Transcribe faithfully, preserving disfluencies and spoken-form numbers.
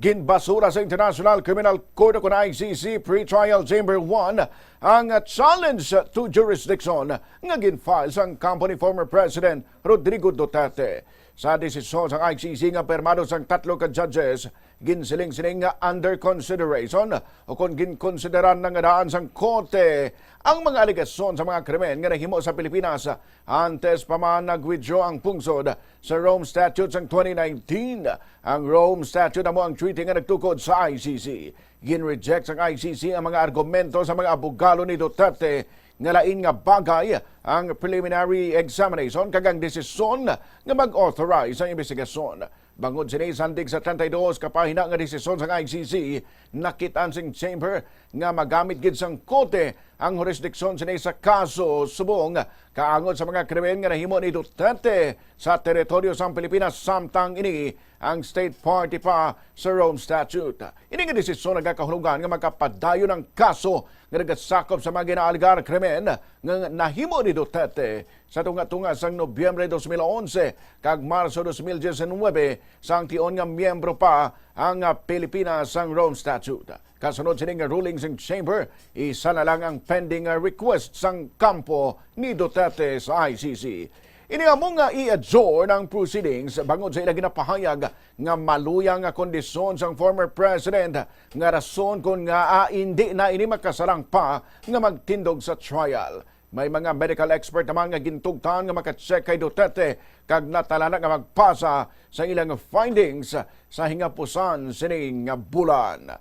Ginbasura sa International Criminal Court o kon I C C Pretrial Chamber one ang challenge to jurisdiction nga gin-file sang kampo ni former President Rodrigo Duterte. Sa desisyon sang I C C nga pirmado sang tatlo ka judges, ginsiling sini nga under consideration o kon ginkonsiderar na nga daan sang korte ang mga alegasyon sa mga krimen nga nahimo sa Pilipinas antes pa man nag-withdraw ang pungsod sa Rome Statute sang twenty nineteen. Ang Rome Statute amo ang treaty nga nagtukod sa I C C. Gin-reject sang I C C ang mga argumento sa mga abogado ni Duterte nga lain nga bagay ang preliminary examination kag ang desisyon nga mag-authorize ang investigasyon. Bangod sini, sandig sa treinta y dos ka pahina nga desisyon sang I C C, nakit-an sing chamber nga magamit gid sang korte ang jurisdiction sini sa kaso subong kaangod sa mga krimen nga nahimo ni Duterte sa teritoryo sang Pilipinas, samtang ini ang state party pa sa Rome Statute. Ini nga desisyon nagakahulugan nga makapadayon ang kaso nga nagasakop sa mga ginaalegar krimen nga nahimo ni Duterte sa tunga-tunga sang Nobyembre dos mil onse kag Marso dos mil diecinuebe, sang tion nga miyembro pa ang, ah, Pilipinas sang Rome Statute. Kasunod sini nga ruling sang chamber, isa na lang ang pending, ah, request sang kampo ni Duterte sa I C C. Ini amo nga i-adjourn ang proceedings bangod sa ila ginapahayag nga maluya nga kondisyon sang former president nga rason kon ngaa indi na ini makasarang pa nga magtindog sa trial. May mga medical expert naman nga gintugtan nga maka-check kay Duterte kag natala na nga magpasa sa ilang findings sa hingapusan sining bulan.